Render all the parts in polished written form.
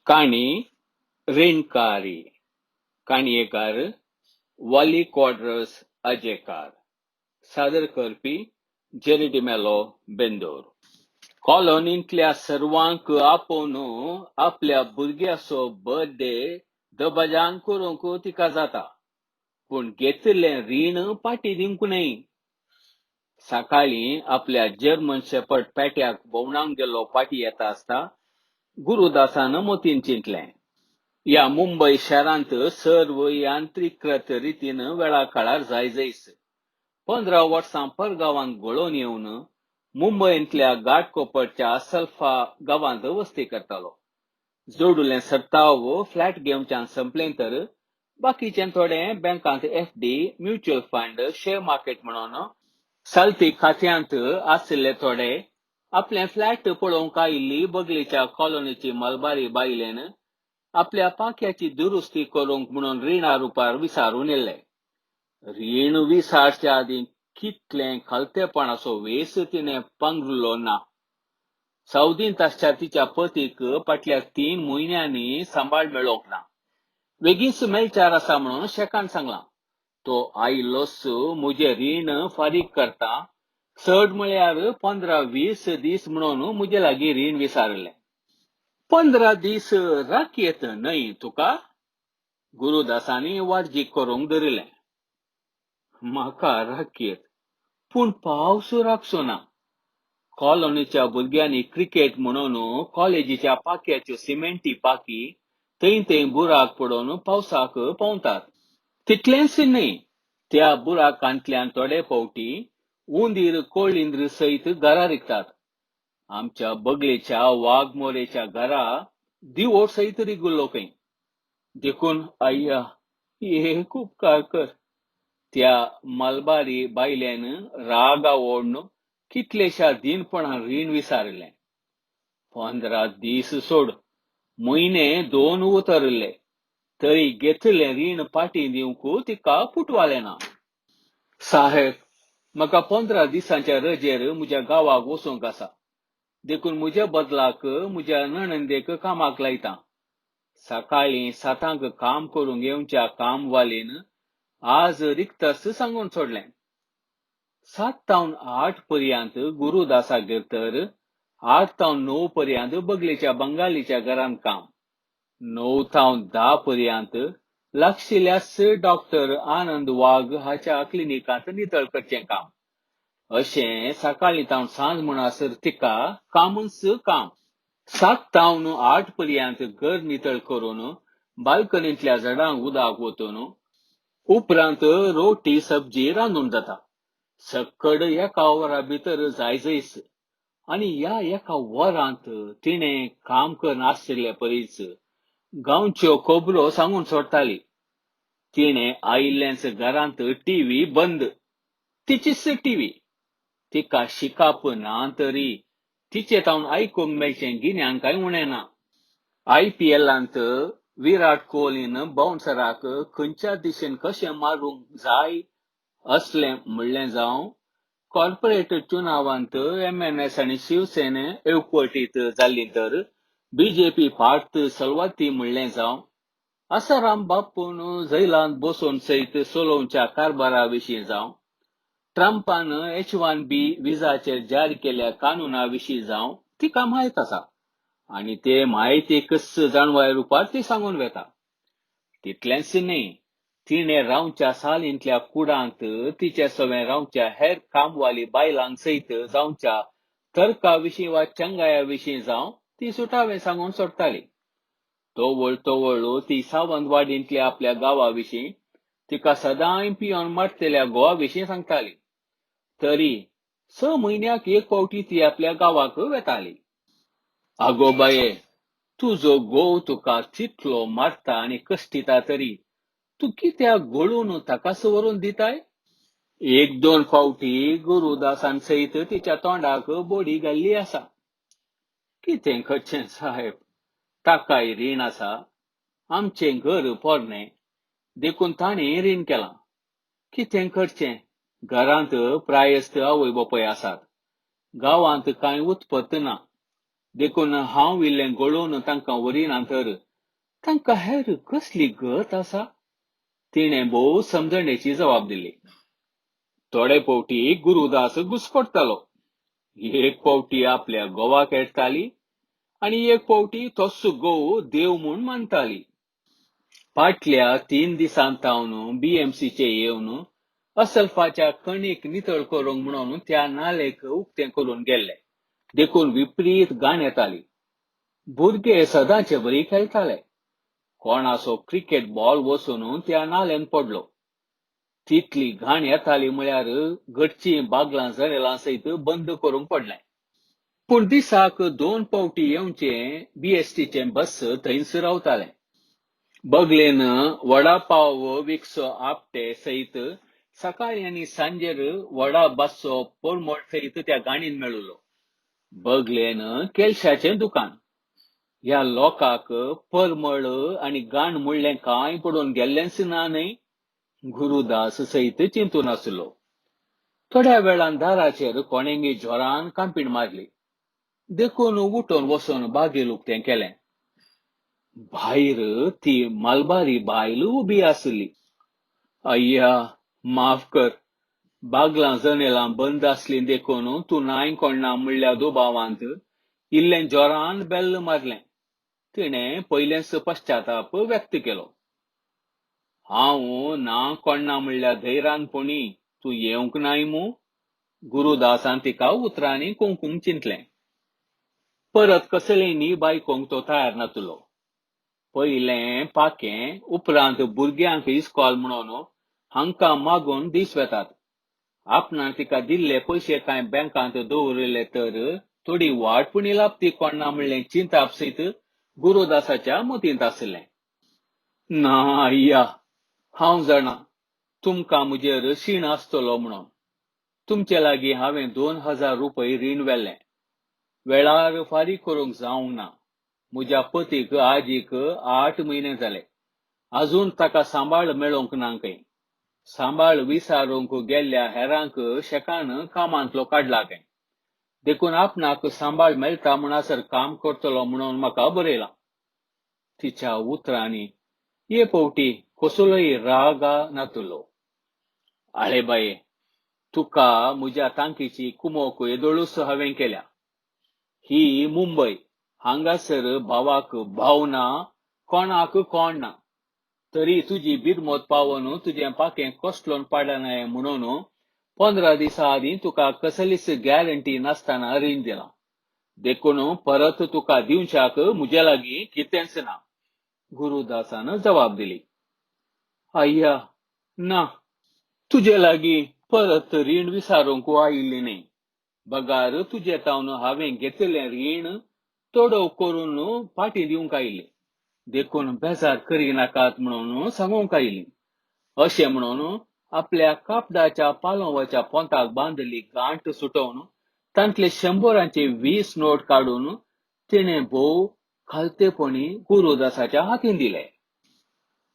काणी रिणकारी. काणयेकार वाली क्वाड्रस अजेकार. सादर करपी जेरी डिमेलो, बेंदोर. कॉलनींतल्या सर्वांक आपोवन आपल्या भुरग्याचो बर्थडे दबाज्यान करूंक तिका जाता, पूण घेतिल्लें रीण पाटी दिवंक न्हय. सकाळीं आपल्या जर्मन शेपर्ड पेट्याक भोंवडावंक गेल्लो पाटी येता आसता गुरुदासान मतीन चिंतलें, ह्या मुंबय शारांत सर्व यांत्रिकृत रितीन वेळा काळार जाय जैस. 15 वर्सां परगांवांत घोळोवन येवन मुंबयंतल्या घाटकोपरच्या असल्फा गांवांत वस्ती करतालो. जोडुलें सर्ताव फ्लॅट घेवच्यान संपलें तर बाकीचें थोडें बँकांत FD, mutual fund, share market म्हणून चालती खात्यांत आशिल्ले थोडे आपलें फ्लॅट पळोवंक आयिल्ली बगलेच्या कॉलनीची मलबारी बायलेन आपल्या पाख्याची दुरुस्ती करूंक म्हणून रिणा रुपार विसारून येल्ले. रीण विसारच्या आदीं कितलें खालतेपणाचो वेस तिणें पांगरुलो ना. सौदींत आसच्या तिच्या पतीक फाटल्या 3 म्हयन्यांनी सांबाळ मेळोवंक ना. वेगींच मेळचार आसा म्हणून शेखान सांगलां. तो आयिल्लोच म्हजें रीण फारीक करता, चड म्हळ्यार 15-20 दीस म्हणून म्हजे लागीं रीण विसारलें. 15 दीस राखयेत न्हय तुका? गुरुदासांनी वाटजीक करूंक धरिल्लें. म्हाका राखयेत, पूण पावस राखचो ना. कॉलनीच्या भुरग्यांनी क्रिकेट म्हणून कॉलेजीच्या पाक्याच्यो सिमेंटी पाकी थंय थंय बुराक पडोवन पावसाक पोंवतात. तितलेंच न्हय, त्या बुराकांतल्यान थोडे फावटी उंदीर कोळिंद्र सयत घरा रिगतात. आमच्या बगलेच्या वाघमोरेच्या घरा दिवोर सयत रिगुल्लो खंय. देखून आय्या एक उपकार कर. त्या मलबारी बायल्यान रागा ओडून कितलेशा दिनपणान रीण विसारलें. 15 दीस सोड, म्हयने 2 उतरले तरी घेतलें रीण पाटी दिवंक तिका पुटवालें ना. साहेब, म्हाका 15 दिसांच्या रजेर म्हज्या गांवाक वचूंक आसा, देखून म्हज्या बदलाक म्हज्या नणंदेक कामाक लायता. सकाळीं 7 काम करूंक येवच्या कामवालीन आज रिक्तस सांगून सोडलें. 7 तावन 8 पर्यंत गुरुदासागेर तर 8 तावन 9 पर्यंत बगलेच्या बंगालीच्या घरांत काम, 9 तावन 10 पर्यंत लागशिल्ल्याच डॉक्टर आनंद वाघ हाच्या क्लिनिकांत नितळ करचें काम. अशें सकाळीं तावन सांज म्हणसर तिका कामच काम. 7 तावन 8 पर्यंत घर नितळ करून बाल्कनींतल्या झाडांक उदक ओतून उपरांत रोटी सब्जी रांदून जाता. सक्कड 1 वरा भितर जाय जैस. आनी ह्या 1 वरांत तिणें काम करून आशिल्ले परीच गांवच्यो खबरो सांगून सोडटाली. तिणें आयिल्लेंच घरांत टीव्ही बंद, तिचीच टीव्ही. तिका शिकाप ना तरी तिचे तावन आयकूंक मेळचें गिन्यान कांय उणें ना. IPLांत विराट कोहलीन बाउन्सराक खंयच्या दिशेन कशें मारूंक जाय असलें म्हणलें जावं, कॉर्पोरेट चुनावांत MNS आनी शिवसेने एकवटीत जाल्ली तर बीजेपी फाट सलवाती म्हणलें जावं, आसाराम बापून जैलांत बसोवन सयत चलोवच्या कारभारा विशीं जावं, ट्रंपान H-1B विजाचेर जारी केल्ल्या कानुना विशीं जावं, तिका म्हायत आसा आनी ते म्हायतीकच जाणवाय रुपार ती सांगून वेता. तितलेंच न्हय, तिणें रावच्या सालींतल्या कुडांत तिचे सवें रावच्या हेर कामवाली बायलांक सयत जावच्या तर्का विशीं वा चंगाया विशीं जावं ती सुटावें सांगून सोडटाली. तवळ तवळ ती सावंतवाडींतल्या आपल्या गांवा विशीं, तिका सदांय पियोन मारतल्या गोवा विशीं सांगताली. तरी 6 म्हयन्याक एक फावटी ती आपल्या गांवाक वेताली. आगो बाये, तुजो घोव तुका तितलो मारता आनी कश्टिता तरी तूं कित्याक गळून ताकाच व्हरून दिताय? 1-2 फावटी गुरुदासान सयत तिच्या तोंडाक बोडी घाल्ली आसा. कितें करचें साहेब, ताकाय रीण आसा. आमचें घर पोरणें देखून ताणें रीण केलां. कितें करचें, घरांत प्रायस्त आवय बापूय आसात, गांवांत कांय उत्पत्त ना. देखून हांव इल्लें गळोवन तांकां व्हरिना तर तांकां हेर कसली गत आसा? तिणें भोव समजणेची जबाब दिली. थोडे फावटी गुरुदास घुस्पडटालो. एक फावटी आपल्या घोवाक हेडटाली आनी एक फावटी तोच घोव देव म्हूण मानताली. फाटल्या 3 दिसां थावन बीएमसीचे येवन असल्फाच्या कणीक नितळ करूंक म्हणून त्या नालेक उक्तें करून गेल्ले, देखून विपरीत घाण येताली. भुरगे सदांचे बरी खेळटाले. कोणाचो क्रिकेट बॉल वचून त्या नाल्यान पडलो. तितली घाण येताली म्हळ्यार घरचीं बागलां जनेलां सयत बंद करूंक पडलें. पूण दिसाक 2 फावटी येवचें बीएसटीचें बस थंयच रावतालें. बगलेन वडापाव विकचो आपटे सयत सकाळीं आनी सांजेर वडा बसचो परमळ सयत त्या गाणीन मेळुलो. बगलेन केळशाचें दुकान. ह्या लोकांक परमळ आनी गाण म्हणलें कांय पडून गेल्लेंच ना न्हय? गुरुदास सयत चिंतून आसलो. थोड्या वेळान दाराचेर कोणेंगी जोरान कांपीण मारली. देखून उठून वचून बागेल उक्तें केलें. भायर ती मालबारी बायल उबी आसली. अय्या, माफ कर, बागलां जनेलां बंद आसलीं देखून तूं नाय कोण्णा म्हणल्या दुबावांत इल्लें जोरान बेल्ल मारलें. तिणें पयलेंच पश्चाताप व्यक्त केलो. हांव ना कोण्णा म्हणल्या धैरान पुणी तूं येवंक नाय मू? गुरुदासान तिका उतरांनी कुंकूंक चिंतलें. परत कसलेय नीब आयकूंक तो तयार नातलो. पयलें पाखें, उपरांत भुरग्यांक इस्कॉल म्हणून हांकां मागून दीस वेतात. आपणान तिका दिल्ले पयशे कांय बँकांत दवरिल्ले तर थोडी वाट पुणी लाबती कोण्णा म्हणलें चिंताप सयत गुरुदासाच्या मतींत आसलें. ना अय्या, हांव जाणा तुमकां म्हजेर शीण आसतलो म्हणून. तुमचे लागीं हांवें 2000 रुपये रीण व्हेलें. वेळार फारीक करूंक जावंक ना. म्हज्या पतीक आजीक 8 म्हयने जाले. अजून ताका सांबाळ मेळोवंक ना खंय. सांबाळ विसारूंक गेल्ल्या हेरांक शेकान कामांतलो काडला खंय. देखून आपणाक सांबाळ मेळटा म्हणसर काम करतलो म्हणून म्हाका बरयलां. तिच्या उतरांनी हे फावटी कसलोय रागा नातलो. आळे बाये, तुका म्हज्या तांकीची कुमोक येदोळूच हांवें केल्या. ही मुंबय, हांगासर भावाक भाव ना, कोणाक कोण ना. तरी तुजी बिरमत पावोन तुजें पाखें कसलोन पाडनाय म्हणून 15 दिसां आदीं तुका कसलीच गॅरंटी नासतना रीण दिलां. देखून परत तुका दिवच्याक म्हजे लागीं कितेंच ना. गुरुदासान जबाब दिली. अय्या, ना, तुजे लागीं परत रीण विसारूंक आयिल्ली न्ही. बगार तुजे तावन हांवें घेतिल्लें रीण तोडो करून फाटीं दिवंक आयिल्ली. देखून बेजार करिनाकात म्हणून सांगूंक आयिल्ली. अशें म्हणून आपल्या कापडाच्या पालोवाच्या पोंताक बांदिल्ली गांठ सुटोवन तांतले 100 20 नोट काडून तिणें भोव खालतेपणी गुरुदासाच्या हातीन दिले.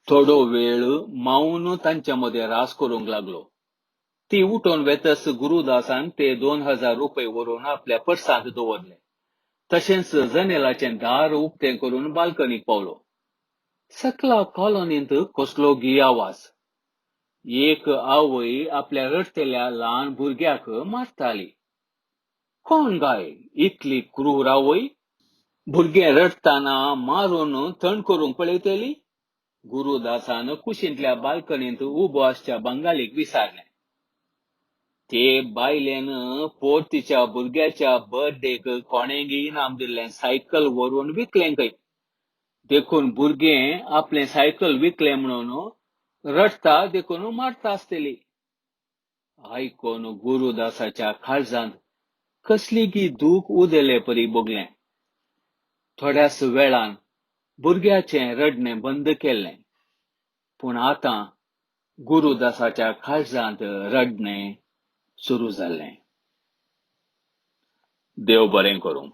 थोडो वेळ मावन तांच्या मदें रास करूंक लागलो. ती उठून वेतस गुरुदासान ते 2000 रुपये व्हरून आपल्या पर्सांत दवरले. तशेंच जनेलाचें दार उक्तें करून बाल्कनीक पावलो. सकला कॉलनींत कसलो गी आवाज. एक आवय आपल्या रडटेल्या ल्हान भुरग्याक मारताली. कोण गाय इतली क्रूर आवय? भुरगें रडटना मारून थंड करूंक पळयतली? गुरुदासान कुशींतल्या बाल्कनींत उबो आसच्या बंगालीक विचारलें. ते बायलेन पोर तिच्या भुरग्याच्या बर्थडेक कोणेंगी इनाम दिल्लें सायकल व्हरून विकलें खंय. देखून भुरगें आपलें सायकल विकलें म्हणून रडटा, देखून मारता आसतली. आयकून गुरुदासाच्या काळजांत कसली गी दूख उदेले परी भोगलें. थोड्याच वेळान भुरग्याचें रडणें बंद केल्लें. पूण आतां गुरुदासाच्या काळजांत रडणें सुरू जाल्लें. देव बरें करूं.